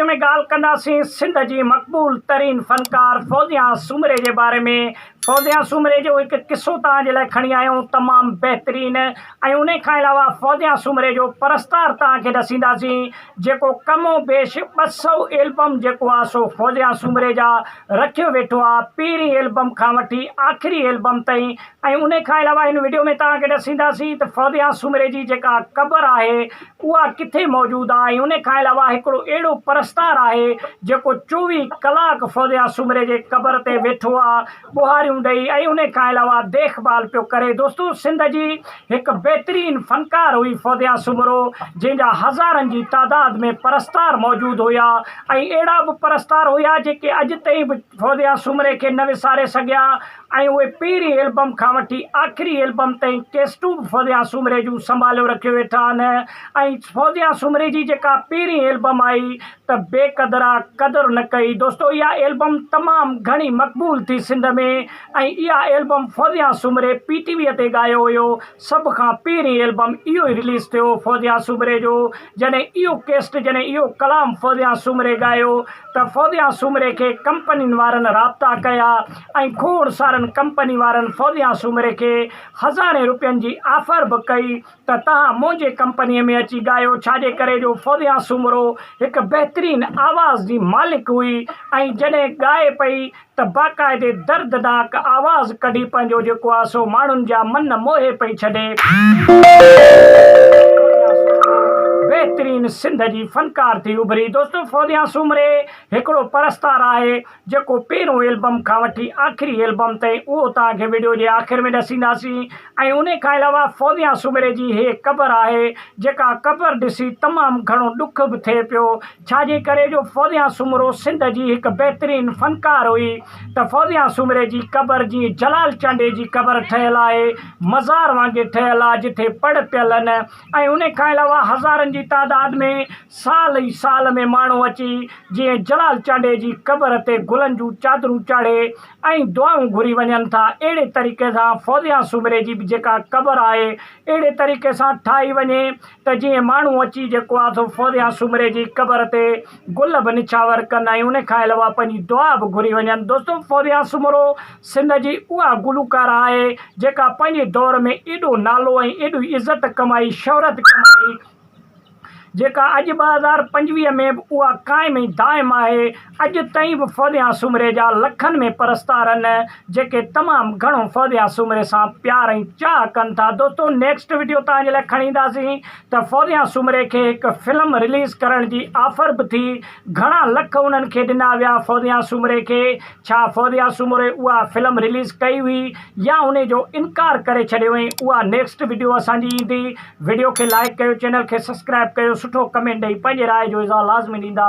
Video ۾ ڳالهه ڪنداسين سنڌ جي مقبول ترين فنڪار فوزيا سومري جي باري ۾ فوزيا سومري جو هڪ قصو توهان جي لاء کڻي آيا آهيون تمام بهترين ۽ انهي کان علاوه فوزيا سومري جو پرستار توهان کي ڏسينداسين جيڪو ڪم و بيش 200 البم جيڪو آ سو فوزيا سومري جا رکيو ويٺو آ پهرين البم کان وٺي آخري البم تائين ۽ انهي کان علاوه هن وڊيو ۾ توهان کي ڏسينداسين ته فوزيا سومري جي جيڪا قبر آهي اها ڪٿي موجود آهي ۽ انهي کان علاوه هڪڙو اهڙو پرستار آهي جيڪو 24 ڪلاڪ فوزيا سومري جي قبر تي ويٺو آ ٻوهاريون ڏئي ۽ انهي کان علاوه ديک ڀال پيو ڪري دوستو سنڌ جي هڪ بهترين فنڪار هئي فوزيا سومرو جنهن جا هزارن جي تعداد ۾ پرستار موجود هيا ۽ اهڙا به پرستار هيا جيڪي اڄ تائين به فوزيا سومري کي نه وساري سگهيا ۽ اهي پهرين البم کان وٺي آخري البم تائين ڪيسٽون به فوزيا سومري جون سنڀاليو رکيو ويٺا آهن ۽ فوزيا سومري جي جيڪا پهرين البم آئي ته بي قدرا قدر نه ڪئي دوستو اها البم تمام گهڻي مقبول ٿي سنڌ ۾ ۽ اها album Fauzia Soomro P T V تي ڳايو هيو سڀ کان پهرين البم اهو ئي رليز ٿيو فوزيا سومري جو جڏهن اهو ڪيسٽ جڏهن اهو ڪلام فوزيا سومري ڳايو ته فوزيا سومري کي ڪمپنين وارن رابطا ڪيا ۽ کوڙ سارن ڪمپني وارن فوزيا سومري کي هزارين روپين جي آفر به ڪئي ته توهان منهنجي ڪمپني ۾ اچي ڳايو ڇاجي ڪري جو فوزيا سومرو هڪ بهترين آواز جي مالڪ هئي ۽ جڏهن ڳائي پئي ته باقاعدي دردناڪ آواز ڪڍي پنهنجو جيڪو آ سو ماڻهن جا من موهي پئي ڇڏي. بهترين سنڌ جي فنڪار ٿي اڀري. دوستو فوزيا سومري هڪڙو پرستار آهي جيڪو پهريون البم کان وٺي آخري البم تائين اهو توهان کي وڊيو جي آخر ۾ ڏسينداسين ۽ انهي کان علاوه فوزيا سومري جي هي قبر آهي جيڪا قبر ڏسي تمام گهڻو ڏک به ٿئي پيو ڇا جي ڪري جو فوزيا سومرو سنڌ جي هڪ بهترين فنڪار هئي ته فوزيا سومري جي قبر جيئن جلال چانڊيي جي قبر ٺهيل آهي مزار وانگي ٺهيل آهي جٿي پڙ پيل آهن ۽ انهي کان علاوه هزارن جي تعداد ۾ سال ئي سال ۾ ماڻهو اچي جيئن جلال چانڊيي جي قبر تي گلن جون چادرون چاڙهي ۽ دعائون گهري وڃن ٿا اهڙي طريقي سان فوزيا سومري جي به جيڪا قبر آهي اهڙي طريقي سان ٺاهي وڃي ته جيئن ماڻهو اچي جيڪو آ سو فوزيا سومري جي قبر تي گل به نڇاور ڪن ۽ ان کان علاوه پنهنجي دعا به گهري وڃن دوستو فوزيا سومرو سنڌ جي اها گلوڪاره آهي جيڪا پنهنجي دور ۾ ايڏو نالو ۽ ايڏي عزت ڪمائي شهرت ڪمائي جيڪا اڄ 2025 ۾ به اها قائم ۽ دائم آهي اڄ تائين به فوزيا سومري جا لکن ۾ پرستار آهن جيڪي تمام گهڻو فوزيا سومري سان پيار ۽ چاهه ڪن ٿا دوستو نيڪسٽ وڊيو توهان جي لاء کڻي اينداسين ته فوزيا سومري کي هڪ فلم رليز ڪرڻ جي آفر به ٿي گهڻا لک انهن کي ڏنا ويا فوزيا سومري کي ڇا فوزيا سومري اها فلم رليز ڪئي هئي يا انهي جو انڪار ڪري ڇڏيو هئين اها نيڪسٽ وڊيو اسان جي ايندي وڊيو کي لائيڪ ڪيو چينل کي سبسڪرائب ڪيو سٺو ڪمينٽ ڏئي پنهنجي راء جو اظهار لازمي ڏيندا.